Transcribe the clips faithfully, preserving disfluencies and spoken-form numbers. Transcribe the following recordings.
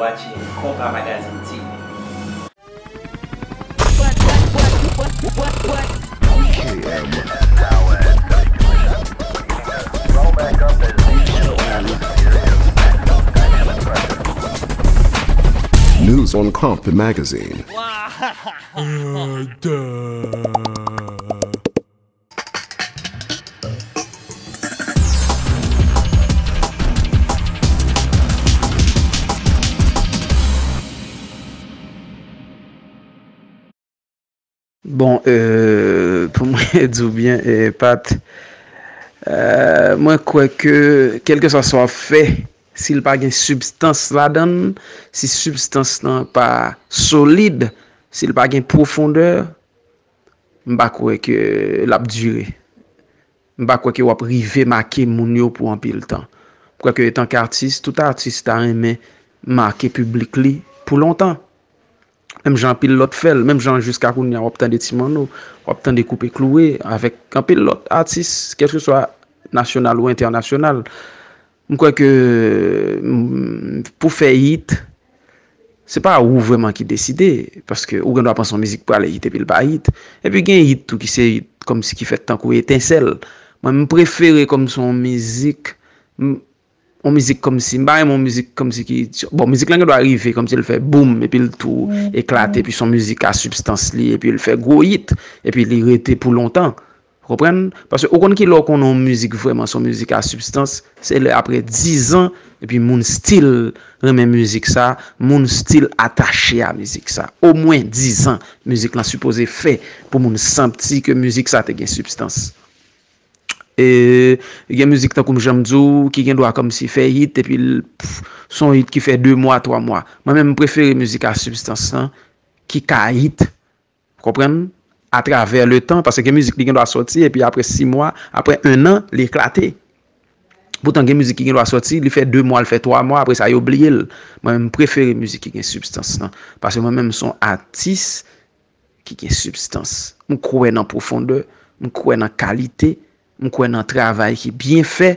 Watching Konpa Magazine T V. News on Konpa Magazine. Bon, euh, pou mwen di w byen, euh, Pat, euh, mwen kwè ke kèlkeswa sa w ap fè, si l pa gen sibstans ladan l, si sibstans lan pa solid, si l pa gen pwofondè, m pa kwè ke l ap dire. M pa kwè ke w ap rive make moun yo pou anpil tan. M kwè ke etanke atis, tout atis ta renmen make piblik li pou lontan. Menm jan anpil lòt fè l, menm jan jiska kounye a w ap tande Ti Manno, w ap tande Koupe Klouwe, avèk anpil lòt atis, kèlkeswa nasyonal ou entènasyonal. M kwè ke, mm, pou fè hit, se pa ou vrèman ki deside, paske ou gen dwa panse yon mizik prale hit epi l pa hit. Epi gen hit tou ki se hit kòmsi ki fèt tankou etensèl. Mwen, m prefere kòmsi yon mizik, m, yon mizik kòmsi, m pa renmen yon mizik kòmsi ki, bon, mizik lan gen dwa rive kòmsi l fè boum, epi l tou eklate, epi se yon mizik a sibstans li, epi l fè gwo hit, epi li rete pou lontan. Ou konprann? Paske ou konn ki lè w konnen yon mizik vrèman se yon mizik a sibstans, se lè apre dizan, epi moun still renmen mizik sa, moun still atache a mizik sa. Omwen dizan mizik lan sipoze fè pou moun santi ke mizik sa te gen sibstans. E gen mizik tankou m janm di w ki gen dwa kòmsi fè hit, epi l, pff, se yon hit ki fè de mwa, twa mwa. Mwen menm, m prefere mizik a sibstans lan ki ka hit. Konprann? Atravè le tan, paske gen mizik li gen dwa sòti, epi apre sis mwa, apre en an, li eklate. Poutan gen mizik ki gen dwa sòti, li fè de mwa, li fè twa mwa, apre sa yo bliye l. Mwen menm, m prefere mizik ki gen sibstans lan. Paske mwen menm, m se yon atis ki gen sibstans. M kwè nan pwofondè, m kwè nan kalite, m kwè nan travay ki byen fè,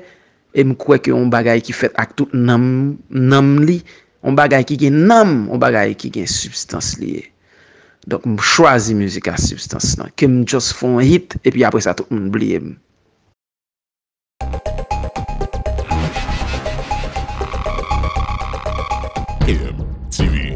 e m kwè ke yon bagay ki fèt ak tout nanm, nanm li, yon bagay ki gen nanm, yon bagay ki gen sibstans li ye. Donk, m chwazi mizik a sibstans lan. Ke m just fè yon hit, epi apre sa, tout moun bliye m. M T V.